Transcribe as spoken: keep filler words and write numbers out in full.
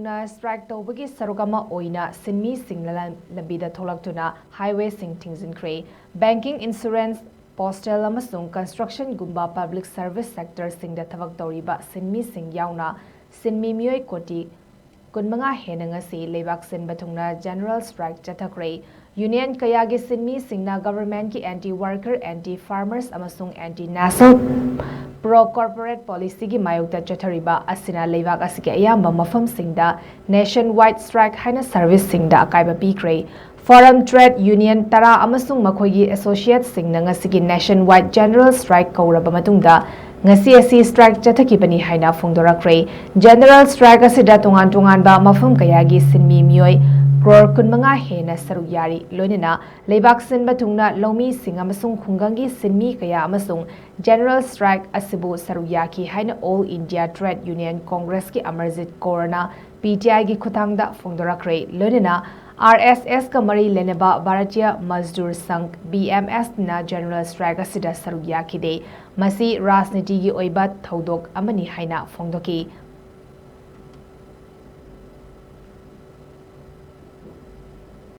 ꯅ strike ꯇꯧꯕꯒꯤ ꯁꯔꯨꯛ ꯑꯃ ꯑꯣꯏꯅ ꯁꯤꯟꯃꯤꯁꯤꯡꯅ ꯂꯝ-, ꯂꯝꯕꯤꯗ ꯊꯣꯛꯂꯛꯇꯨꯅ highwayꯁꯤꯡ ꯊꯤꯡꯖꯤꯟꯈ꯭ꯔꯦ꯫ Banking, insurance, postal ꯑꯃꯁꯨꯡ constructionꯒꯨꯝꯕ public service sectorꯁꯤꯡꯗ ꯊꯕꯛ ꯇꯧꯔꯤꯕ ꯁꯤꯟꯃꯤꯁꯤꯡ ꯌꯥꯎꯅ ꯁꯤꯟꯃꯤ ꯃꯤꯑꯣꯏ ꯀꯣꯇꯤ ꯀꯨꯟꯃꯉꯥ ꯍꯦꯟꯅ ꯉꯁꯤ ꯂꯩꯕꯥꯛ ꯁꯤꯟꯕ ꯊꯨꯡꯅ general strike ꯆꯠꯊꯈ꯭ꯔꯦ꯫ Union ꯀꯌꯥꯒꯤ ꯁꯤꯟꯃꯤꯁꯤꯡꯅ governmentꯀꯤ anti worker, anti farmers ꯑꯃꯁꯨꯡ anti national pro corporate policyꯒꯤ ꯃꯥꯌꯣꯛꯇ ꯆꯠꯊꯔꯤꯕ ꯑꯁꯤꯅ ꯂꯩꯕꯥꯛ ꯑꯁꯤꯒꯤ ꯑꯌꯥꯝꯕ ꯃꯐꯝꯁꯤꯡꯗ nationwide strike ꯍꯥꯏꯅ serviceꯁꯤꯡꯗ ꯑꯀꯥꯏꯕ ꯄꯤꯈ꯭ꯔꯦ꯫ Forum trade union ꯇꯔꯥ ꯑꯃꯁꯨꯡ ꯃꯈꯣꯏꯒꯤ associateꯁꯤꯡꯅ ꯉꯁꯤꯒꯤ nationwide general strike ꯀꯧꯔꯕ ꯃꯇꯨꯡꯗ ꯉꯁꯤ ꯑꯁꯤ strike ꯆꯠꯊꯈꯤꯕꯅꯤ ꯍꯥꯏꯅ ꯐꯣꯡꯗꯣꯔꯛꯈ꯭ꯔꯦ꯫ General strike ꯑꯁꯤꯗ ꯇꯣꯉꯥꯟ ꯇꯣꯉꯥꯟꯕ ꯃꯐꯝ ꯀꯌꯥꯒꯤ ꯁꯤꯟꯃꯤ ꯃꯤꯑꯣꯏ crore ꯀꯨꯟꯃꯉꯥ ꯍꯦꯟꯅ ꯁꯔꯨꯛ ꯌꯥꯔꯤ, ꯂꯣꯏꯅꯅ ꯂꯩꯕꯥꯛ ꯁꯤꯟꯕ ꯊꯨꯡꯅ ꯂꯧꯃꯤꯁꯤꯡ ꯑꯃꯁꯨꯡ ꯈꯨꯡꯒꯪꯒꯤ ꯁꯤꯟꯃꯤ ꯀꯌꯥ ꯑꯃꯁꯨꯡ general strike ꯑꯁꯤꯕꯨ ꯁꯔꯨꯛ ꯌꯥꯈꯤ ꯍꯥꯏꯅ All India Trade Union Congressꯀꯤ Amarjeet ꯀꯧꯔꯅ PTIꯒꯤ ꯈꯨꯠꯊꯥꯡꯗ ꯐꯣꯡꯗꯣꯔꯛꯈ꯭ꯔꯦ꯫ ꯂꯣꯏꯅꯅ RSSꯀ ꯃꯔꯤ ꯂꯩꯅꯕ Bharatiya Mazdoor Sangh, BMSꯅ general strike ꯑꯁꯤꯗ ꯁꯔꯨꯛ ꯌꯥꯈꯤꯗꯦ꯫ ꯃꯁꯤ ꯔꯥꯖꯅꯤꯇꯤꯒꯤ ꯑꯣꯏꯕ ꯊꯧꯗꯣꯛ ꯑꯃꯅꯤ ꯍꯥꯏꯅ ꯐꯣꯡꯗꯣꯛꯈꯤ꯫